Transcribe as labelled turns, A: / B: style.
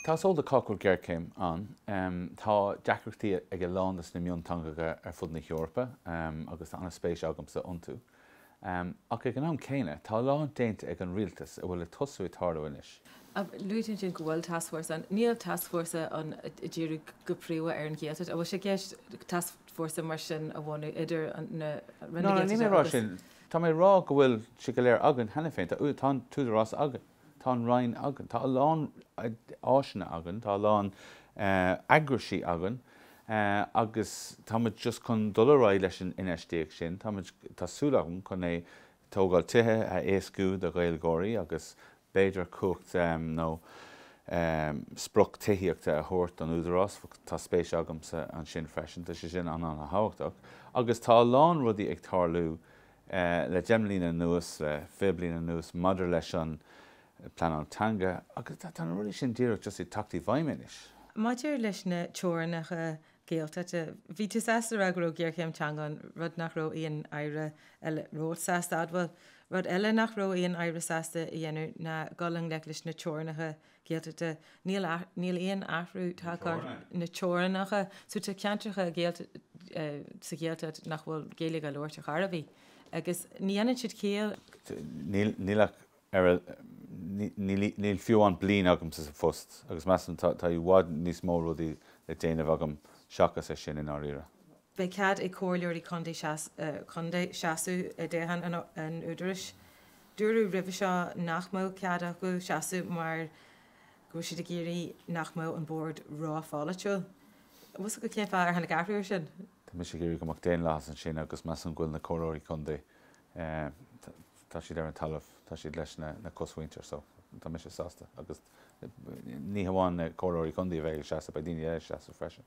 A: Tá, is eol do chách go bhfuil géarchéim ann. Tá deacrachtaí ag a lán de na mionteangacha ar fud na hEorpa agus tá an-spéis agamsa iontu. Ach ag an am céanna, tá a lán déanta ag an rialtas a bhfuil ag tosú ag tarlú anois.
B: Luaigh tú ansin go bhfuil tascfhórsa ann. Níl tascfhórsa ann ag díriú go príomha ar an Ghaeltacht. An bhfuil sé i gceist tascfhórsa mar sin a bhunú idir na Roinn na
A: No, níl mé ag rá sin. Tá mé ag rá go bhfuil sé go léir againn cheana féin. Tá an tÚdarás againn. Tá an Roinn againn. Tá a lán áiseanna againn. Tá a lán eagraisí againn agus táimid just chun dul ar aghaidh leis an infheistíocht sin. Táimid, tá súil agam, chun é tógáil tithe a éascú do Ghaeilgeoirí agus b'fhéidir cumhacht nó sprioc tithíochta a thabhairt don Údarás. Tá spéis agamsa ansin freisin. Tá sé sin an-an-thábhachtach. Agus tá a lán rudaí ag tarlú le 10 mbliana anuas, le 20 bliain anuas maidir leis an bpleanáil teanga agus tá na rudaí sin díreach just ag teacht i bhfeidhm anois.
B: Maidir leis na teorainneacha Gaeltachta, bhí tú sásta a rá go raibh géarchéim teanga ann, rud nach raibh aon aire eile róshásta a admháil. Rud eile nach raibh aon aire sásta a dhéanamh ná dul i ngleic leis na teorainneacha Gaeltachta. Níl níl aon athrú tagtha ar na teorainneacha. So tá ceantracha sa Ghaeltacht nach bhfuil Gaeilge á labhairt ar chor ar bith agus ní dhéanann siad ciall.
A: Níl níl ach ar a níl níl fiú amháin bliain agamsa sa phost agus measaim tá tá i bhfad níos mó rudaí le déanamh agam seachas é sin i ndáiríre.
B: Beidh cead ag comhairleoirí contae contae seasamh i dtoghchán an Údaráis. Dúradh roimhe seo nach mbeadh cead acu seasamh mar go raibh siad ag iarraidh nach mbeadh an bord ró-pholaitiúil. An bhfuil a fhios agat cén fáth ar tháinig athrú air sin?
A: Tá mise ag iarraidh go mbeadh daonlathas ansin agus measaim go bhfuil na comhairleoirí contae, tá siad ar an talamh, tá siad leis na cosmhuintir so tá mise sásta agus ní hamháin na comhairleoirí contae a bheidh ag seasamh, beidh daoine eile ag seasamh freisin.